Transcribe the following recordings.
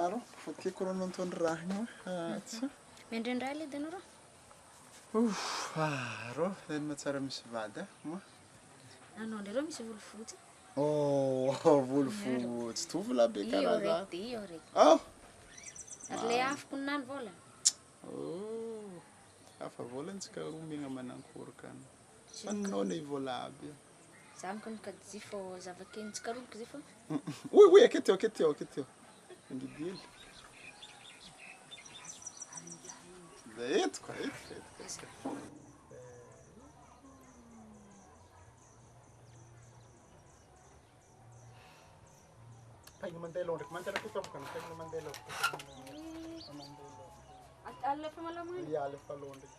Arô, fa tiako rô anao nitondra raha igny oe. Tsy. Mendrendray ledy anao rô. Ouf, arô, zay no mahatsara misy vady e, moa. Anao ndray rô misy volo fotsy. Oh, volo fotsy, tovolahy be Io karaha za. raiky de io raiky. Ao! Ary le afoko ninany vôla. Oh, hafa vôlantsika roa megna manankory ka. Fa ninao i vôla aby io. Za moko mikajy fô zava-kentsika roa bôka zay fô. Oui, oui, aketo, aketo, aketo. Angidy hely. Zay eto ka, eto ka, eto ka. Paigna mandeha aloha ndraiky, mandeha aketo bôka, paigna mandeha aloha. Mandeha aloha. Alefa malama igny. Ya, alefa aloha ndraiky.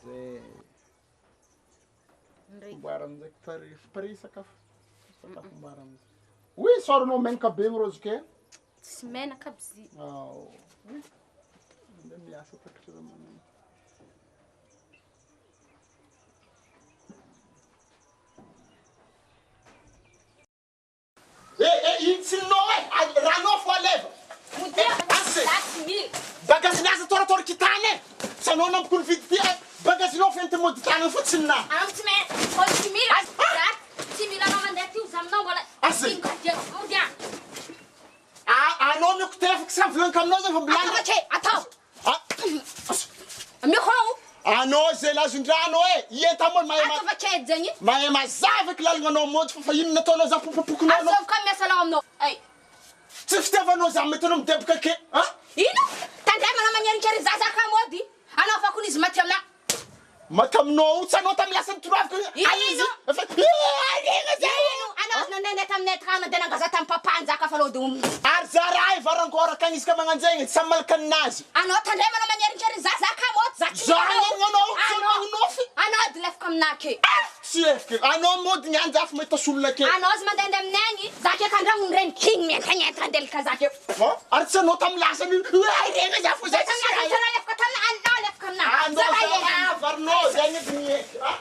Zay. Ndraiky. Mboara amizay pare pare sakafo. Sakafo mboara amizay. Oui, soranao menaka be igny rô ke. Tsy menaka aby zy. Ao. Oui. Mandeha miasa takatra raha magnano. Eh, eh, ino tsy ninao e? Ranao fo aleva. Modia, Ase. za tsy mila. Bagazinao aza toratory kitany e. Tsy anao nampoko nividy ty e. Bagazinao fo enti mody tany fo tsy ninahy. Anao tsy me, olo tsy mila. Za tsy mila anao mandeha ty za aminao mbola. Ase. Tsy mikadiana. Modia. Ah, anao mioko tefaky sa volaniko aminao zay fa mbola. Atao ke, atao. Ah. Mioko ao. Anao zay lazon-drano e. Ienta moa mahay ma- Atao ke zegny. mahay mazava eky lalagna anao mody fa fa ino nataonao za popopokonao anao. Azovy ka miasa lao aminao. Ay. Tsy fitiavanao za mety anao mideboka ke. Ah? Ino? Tandremana magnerinkery zaza ka mody. Anao fa kony izy maty aminah. Maty aminao tsy anao tamy lasa nitoraviko. Ino? Aiza? Efa eh, zay. Ino? Anao azo nandehandeha taminay trano de nangaza tamin'ny papa njaka fa aloha de om. Ary za raha varangoraka agny izy ka magnanjegny tsy samy malaka ninazy. Anao tandremana magnerinkery zaza ka mody za tsy Za mila anao. hagnerinanao, tsy Anao. magnonofy. Anao edy lefaka aminah ke. Tsy efiky. Anao mody niany za fa mahita solona ke. Anao azy mandehandeha aminay agny, za ke kandragno regny kigny mientanentana andelaka za ke. Fa ary tsy anao tamy lasany io. Regny za fo zay Za tsy taminah hay. tsy anao lefaka taminah, anao lefaka aminah. Anao Za za raha raha varinao zay edy nieky. Ah.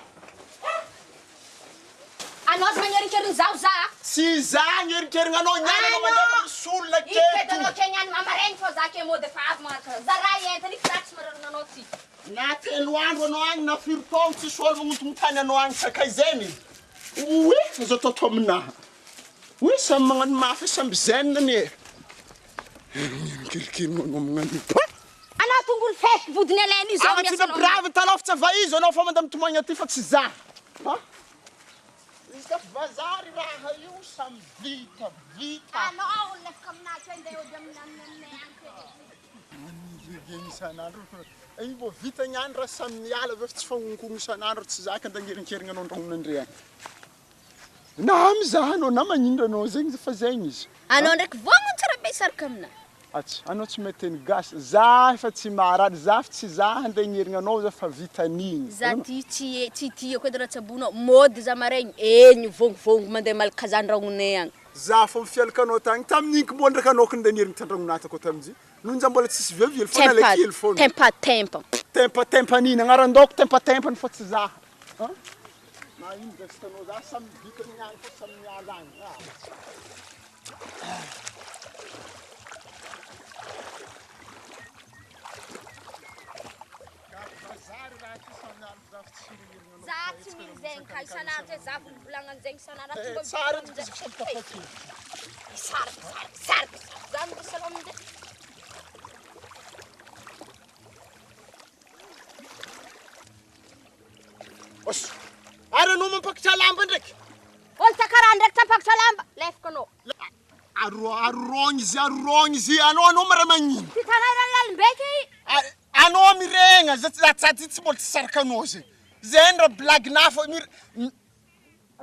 Anao azy magnerinkeriny zaho za. Tsy za hagnerinkerigna anao niany anao mandeha fa misy olona Ino keto. anao ke niany mamaregny fô za ke mody efa avy magnaraka. Za raha entana io za tsy mararana anao ty. Na telo andro anao agny na firy taogno tsisy olo magnontognotany anao agny sakay zegny. Oui, aza atao atao aminaha. Oui, samy magnano mafy samby zen anie. Kelikely anao magnano io. Pa! Anao tongolo feky vodiny alainy io zao Agnatina miasa anao. brave talao fa tsy ava izy anao fa mandeha mitomagny aty fa tsy za. Ha? Izy ka vazary raha io samy vita vita. Anao olo lefaka aminahy ke andeha hody amin'ny aminay agny ke. Manigeny isan'andro. Io mbô vita niany raha samy miala avy eo fa tsy fagnonkono isan'andro tsy zaka andangerin-kerigna anao andragnonandre agny. Na mizaha anao na magnindra anao zegny fa zegny izy. Anao ndraiky vognona tsara be saraka aminahy. Atsy, anao tsy mahay teny gasy. Za efa tsy marary, za fa tsy za handeha hagnerigna anao za fa vita an'igny. Za ty tsy tsy tiako edy raha tsabonao. Mody za maregny egny vongivongy mandeha malaka za andragnonay agny. Za fô mifialaka anao tagny tamin'igny ko mbô ndraiky anao ko ndeha nierigna tandragnonah takao tamin'izy. Noho za mbola tsisy viavy hely fô nalaiky hely fô. Tempa tempa. Tempa tempa nina agnaran-daoko tempa tempany fô tsy za. Ha? Na ino geste anao za samy vita niany fô samy miala agny. Ah. Za tsy mila zegny ka isan'andro zay za volovolagnany zegny isan'andro Eh, tonga tsara mivolagna izy samy tafakely. Saraka saraka saraka saraka za mbo salon amizay. Os. Ary anao mampakatra lamba ndraiky. Olo takaraha ndraiky tampakatra lamba lefaka anao. Aro arorogny izy arorogny izy anao anao mara magnino. Ty tanàna lalimbeky. Anao miregna za za tsy tsy mbola tsy saraka anao zay. Zay ny raha blague na fa mir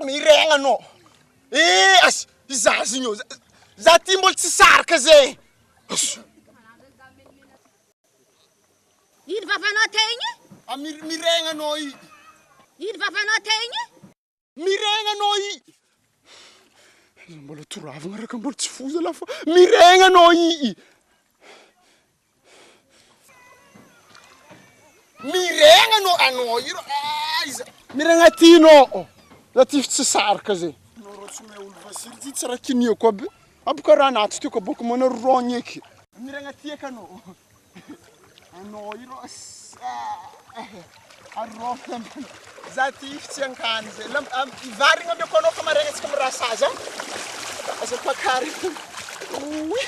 miregna anao. Eh as izaho igny eo. Za ty mbola tsy saraka zay. As. Ino vavanao te igny? Ah, mir miregna anao i. Ino vavanao te igny? Miregna anao i. Mbola toravagna raka mbola tsy foza la fa miregna anao i. Miregna anao anao io aiza. Miregna ty anao. Za ty tsy saraka zay. Anao rô tsy mahay olo vasily ty tsy raha kiniako aby. Aboka raha anaty teo ka bôka manao rogny eky. Miragna aty eky anao. Anao io rô arô za ty fitsiankany zay. Lam- Vary igny ameko anao fa maraigna antsika mirasazy a. Aza ampakarina. Oy!